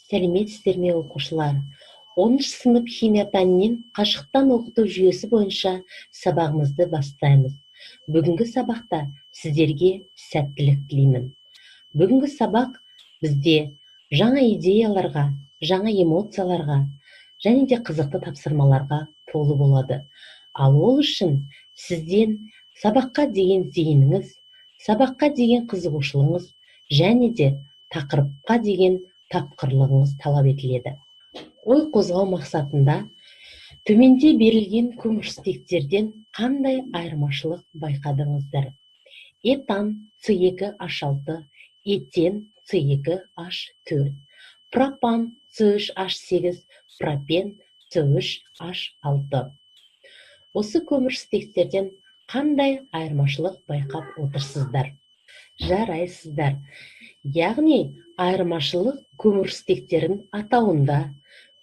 Сәлеметсіздер ме, оқушылар? 10 сынып химия пәнінен қашықтан оқыту жүйесі бойынша сабағымызды бастаймыз. Бүгінгі сабақта сіздерге сәттілік тілеймін. Бүгінгі сабақ бізде жаңа идеяларға, жаңа эмоцияларға және де қызықты тапсырмаларға толы болады. Ал ол үшін сізден сабаққа деген зейініңіз, сабаққа деген қызығушылығыңыз және де тақырыпқа деген тапқырлығыңыз талап етіледі. Ой қозғау мақсатында төменде берілген көмірсутектерден қандай айырмашылық байқадыңыздар? Этан С2H6, этен С2H4, пропан С3H8, пропен С3H6. Осы көмірсутектерден қандай айырмашылық байқап отырсыздар? Жарайсыздар. Яғни айырмашылық көмірсутектердің атауында,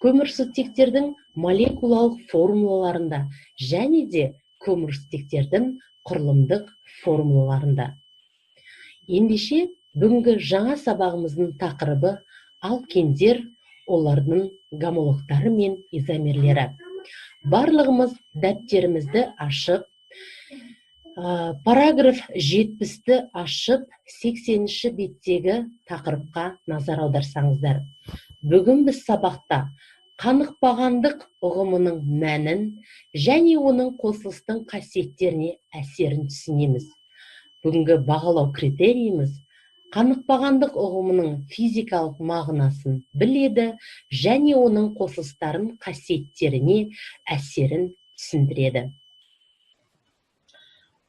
көмірсутектердің молекулалық формулаларында және де көмірсутектердің құрылымдық формулаларында. Ендеше, бүгінгі жаңа сабағымыздың тақырыбы алкендер, олардың гомологтары мен изомерлері. Барлығымыз дәптерімізді ашып, параграф 70-ті ашып, 80-ші беттегі тақырыпқа назар аударсаңыздар. Бүгін біз сабақта қанықпағандық ұғымының мәнін және оның қосылыстың қасиеттеріне әсерін түсінеміз. Бүгінгі бағалау критерийіміз қанықпағандық ұғымының физикалық мағынасын біледі және оның қосылыстарын қасиеттеріне әсерін түсіндіреді.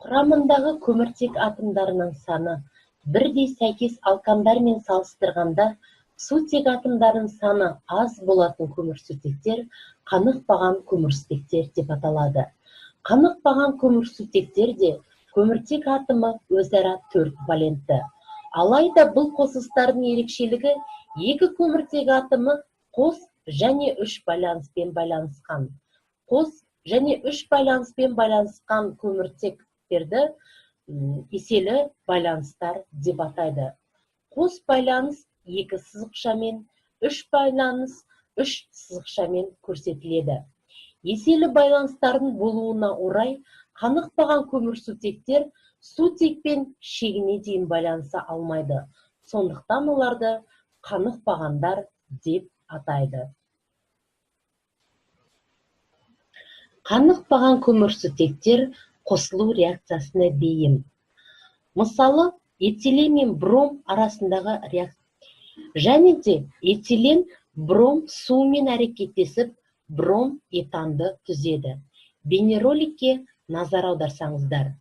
Құрамындағы көміртек атомдарының саны бірдей сәйкес алкандармен салыстырғанда сутек атомдарының саны аз болатын көмірсутектер қанықпаған көмірсутектер деп аталады. Қанықпаған көмірсутектерде көміртек атомы өзара 4 валентті. Алайда бұл қосылыстардың ерекшелігі екі көміртек атомы қос және үш байланыспен байланысқан. Қос және үш байланыспен байланысқан көміртектерді еселі байланыстар деп атайды. Қос байланыс екі сызықшамен, үш байланыс үш сызықшамен көрсетіледі. Еселі байланыстардың болуына орай қанықпаған көмірсутектер сутекпен шегіне дейін байланыса алмайды. Сондықтан оларды қанықпағандар деп атайды. Қанықпаған көмірсутектер қосылу реакциясына бейім. Мысалы, этилен мен бром арасындағы реакция. Және де этилен бром сумен әрекеттесіп, бром этанды түзеді. Бейнероликке назар аударсаңыздар.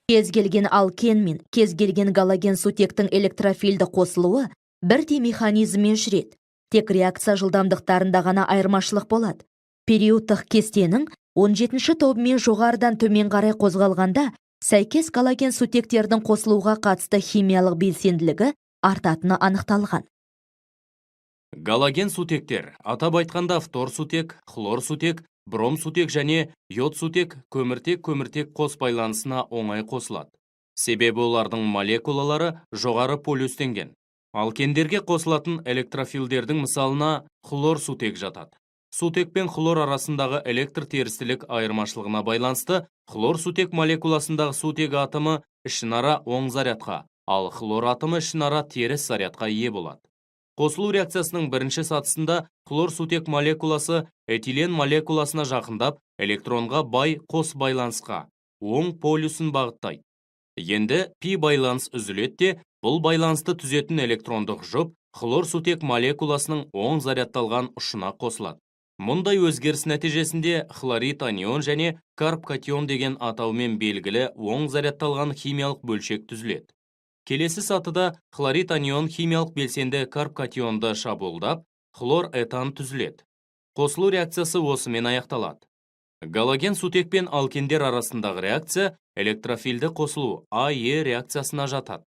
Кез келген алкен мен кез келген галоген сутектің электрофильді қосылуы бірдей механизммен жүреді. Тек реакция жылдамдықтарында ғана айырмашылық болады. Периодтық кестенің 17-ші тобымен жоғарыдан төмен қарай қозғалғанда сәйкес галоген сутектердің қосылуға қатысты химиялық белсенділігі артатыны анықталған. Галоген сутектер, атап айтқанда фтор сутек, хлор сутек, бром сутек және йод сутек көміртек-көміртек қос байланысына оңай қосылады. Себебі олардың молекулалары жоғары полюстенген. Алкендерге қосылатын электрофилдердің мысалына хлор сутек жатады. Сутек пен хлор арасындағы электр терістілік айырмашылығына байланысты хлор сутек молекуласындағы сутек атомы ішінара оң зарядқа, ал хлор атомы ішінара теріс зарядқа ие болады. Қосылу реакциясының бірінші сатысында хлор сутек молекуласы этилен молекуласына жақындап, электронға бай қос байланысқа оң полюсін бағыттайды. Енді пи байланыс үзіледі де, бұл байланысты түзетін электрондық жұп хлор сутек молекуласының оң зарядталған ұшына қосылады. Мұндай өзгеріс нәтижесінде хлорид анион және карбкатион деген атаумен белгілі оң зарядталған химиялық бөлшек түзіледі. Келесі сатыда хлорид анион химиялық белсенді карбкатионды шабуылдап, хлор этан түзіледі. Қосылу реакциясы осымен аяқталады. Галоген сутек пен алкендер арасындағы реакция электрофильді қосылу АЕ реакциясына жатады.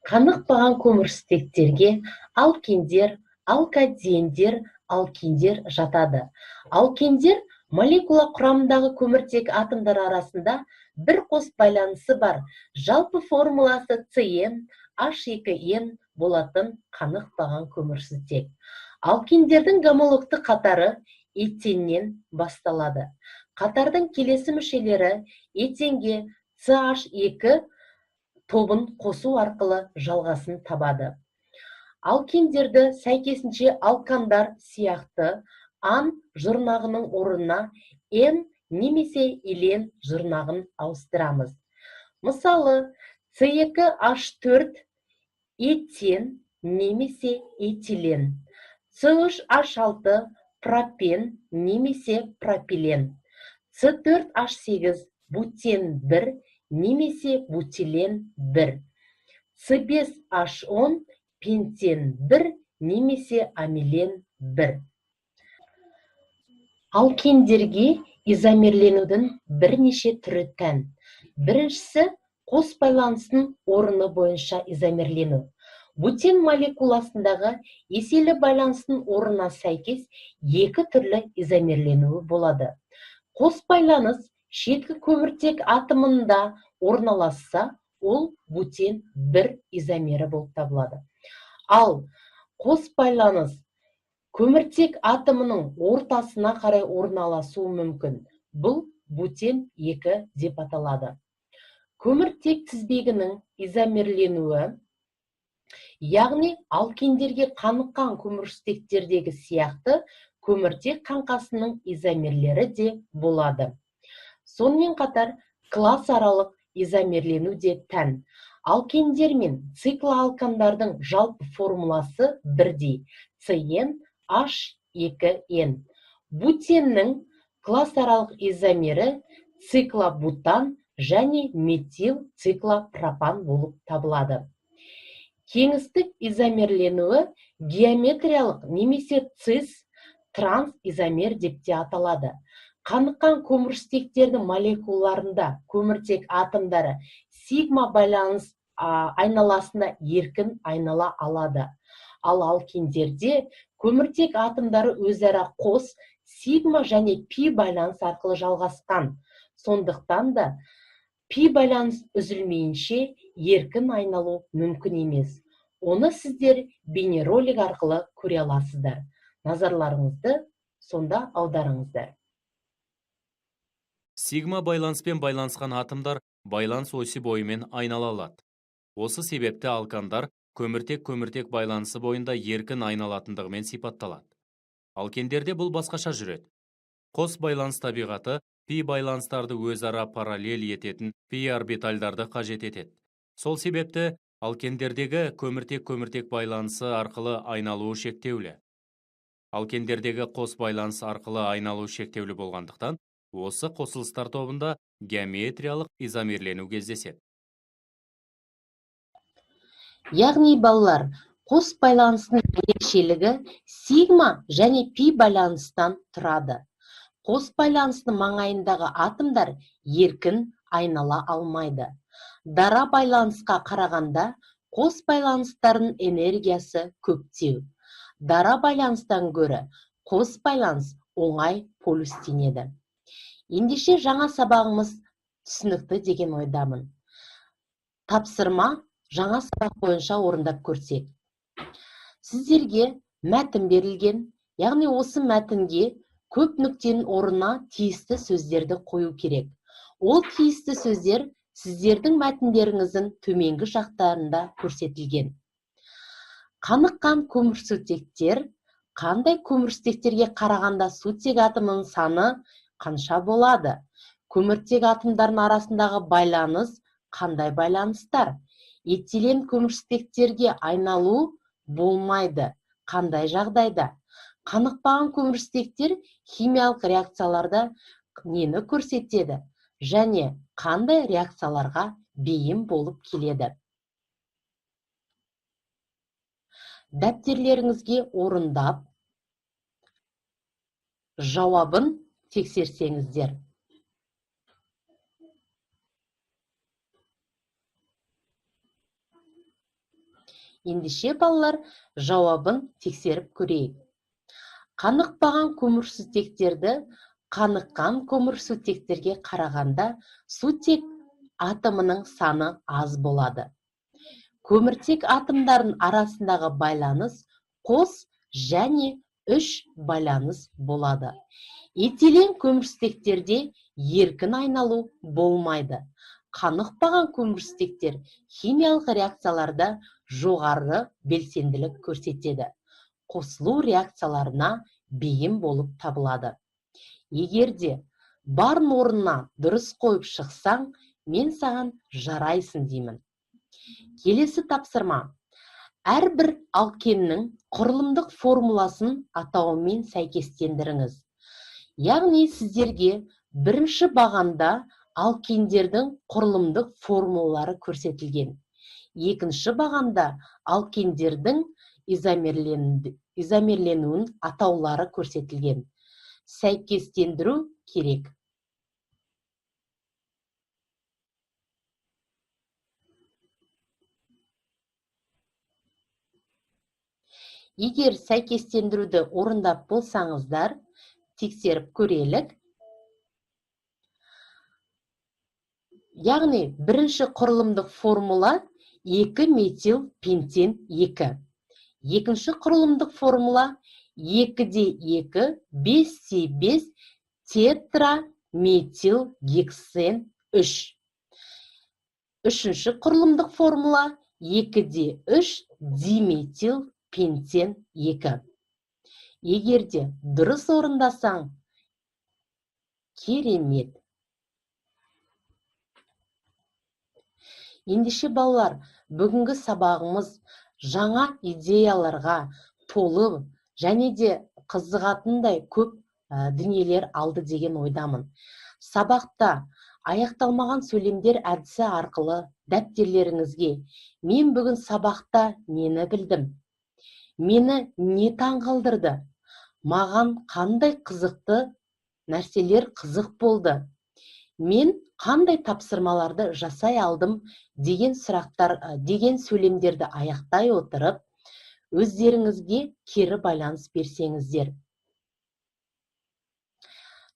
Қанықпаған көмірсутектерге алкендер, алкадиендер, алкиндер жатады. Алкендер молекула құрамындағы көміртек атомдары арасында бір қос байланысы бар. Жалпы формуласы Cn, H2n болатын қанықпаған көмірсутек. Алкиндердің гомологты қатары этеннен басталады. Қатардың келесі мүшелері этенге CH2 тобын қосу арқылы жалғасын табады. Алкиндерді сәйкесінше алкандар сияқты ан жұрнағының орнына н немесе илен жұрнағын ауыстырамыз. Мысалы, C2H4 этен немесе этилен, C3H6 пропен немесе пропилен, C4H8 бутен 1 немесе бутилен 1, C5H10 пентен 1 немесе амилен 1. Алкендерге изомерленудің бірнеше түрі тән. Біріншісі қос байланыстың орны бойынша изомерлену. Бутен молекуласындағы еселі байланыстың орнына сәйкес екі түрлі изомерленуі болады. Қос байланыс шеткі көміртек атомында орналасса, ол бутен 1 изомері болып табылады. Ал қос байланыс көміртек атомының ортасына қарай орналасуы мүмкін. Бұл бутен 2 деп аталады. Көміртек тізбегінің изомерленуі, яғни алкендерге қаныққан көмірсутектердегі сияқты көміртек қаңқасының изомерлері де болады. Сонымен қатар классаралық изомерлену де тән. Алкендер мен циклоалкандардың жалпы формуласы бірдей CnH2n. Бутеннің классаралық изомері циклобутан және метил циклопропан болып табылады. Кеңістік изомерленуі геометриялық немесе цис транс изомер деп те аталады. Қаныққан көмірсутектердің молекулаларында көміртек атомдары сигма байланыс айналасында еркін айнала алады. Ал алкендерде көміртек атомдары өзара қос сигма және пи байланыс арқылы жалғасқан. Сондықтан да пи байланыс үзілмейінше еркін айналу мүмкін емес. Оны сіздер бейнеролик арқылы көре аласыздар. Назарларыңызды сонда аударыңыздар. Сигма байланыспен байланысқан атомдар байланыс осі бойымен айнала алады. Осы себепті алкандар көміртек-көміртек байланысы бойында еркін айналатындығымен сипатталады. Алкендерде бұл басқаша жүреді. Қос байланыс табиғаты пи байланыстарды өзара параллель ететін пи орбитальдарды қажет етеді. Сол себепті алкендердегі көміртек-көміртек байланысы арқылы айналуы шектеулі. Алкендердегі қос байланыс арқылы айналу шектеулі болғандықтан, осы қосылыстар тобында геометриялық изомерлену кездеседі. Яғни балалар, қос байланыстың ерекшелігі сигма және пи байланыстан тұрады. Қос байланыстың маңайындағы атомдар еркін айнала алмайды. Дара байланысқа қарағанда қос байланыстардың энергиясы көптеу. Дара байланыстан гөрі қос байланыс оңай полюстенеді. Ендеше жаңа сабағымыз түсінікті деген ойдамын. Тапсырма жаңа сабақ бойынша орындап көрсек. Сіздерге мәтін берілген, яғни осы мәтінге көп нүктенің орнына тиісті сөздерді қою керек. Ол тиісті сөздер сіздердің мәтіндеріңіздің төменгі жақтарында көрсетілген. Қаныққан көмірсутектер қандай көмірсутектерге қарағанда сутек атомының саны қанша болады? Көміртек атомдарының арасындағы байланыс қандай байланыстар? Этилен көмірсутектерге айналу болмайды. Қандай жағдайда? Қанықпаған көмірсутектер химиялық реакцияларда нені көрсетеді және қандай реакцияларға бейім болып келеді? Дәптерлеріңізге орындап, жауабын тексерсеңіздер. Ендеше балалар, жауабын тексеріп көрейік. Қанықпаған көмірсутектерді қаныққан көмірсутектерге қарағанда сутек атомының саны аз болады. Көміртек атомдарының арасындағы байланыс қос және 3 байланыс болады. Этилен көмірсутектерде еркін айналу болмайды. Қанықпаған көмірсутектер химиялық реакцияларда жоғары белсенділік көрсетеді. Қосылу реакцияларына бейім болып табылады. Егер де барын орнына дұрыс қойып шықсаң, мен саған жарайсың деймін. Келесі тапсырма. Әрбір алкеннің құрылымдық формуласын атауымен сәйкестендіріңіз. Яғни сіздерге бірінші бағанда алкендердің құрылымдық формулалары көрсетілген. Екінші бағанда алкендердің изомерленуін атаулары көрсетілген. Сәйкестендіру керек. Егер сәйкестендіруді орындап болсаңыздар, тексеріп көрелік. Яғни бірінші құрылымдық формула 2 метил пентен 2. Екінші құрылымдық формула 2-де 2, 5-те 5 тетраметил гексен 3. Үшінші құрылымдық формула 2-де 3 диметил пентен 2. Егер де дұрыс орындасаң, керемет. Ендеше балалар, бүгінгі сабағымыз жаңа идеяларға толы және де қызығатындай көп дүниелер алды деген ойдамын. Сабақта аяқталмаған сөйлемдер әдісі арқылы дәптерлеріңізге мен бүгін сабақта нені білдім? Мені не таңғалдырды? Маған қандай қызықты нәрселер қызық болды? Мен қандай тапсырмаларды жасай алдым деген сұрақтар, деген сөйлемдерді аяқтай отырып, өздеріңізге кері байланыс берсеңіздер.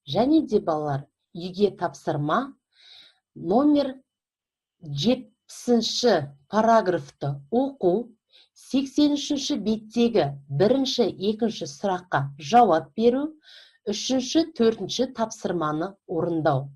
Және де балалар, үйге тапсырма номер 70-ші параграфты оқу, 83-ші беттегі бірінші, екінші сұраққа жауап беру, 3-ші, 4-ші тапсырманы орындау.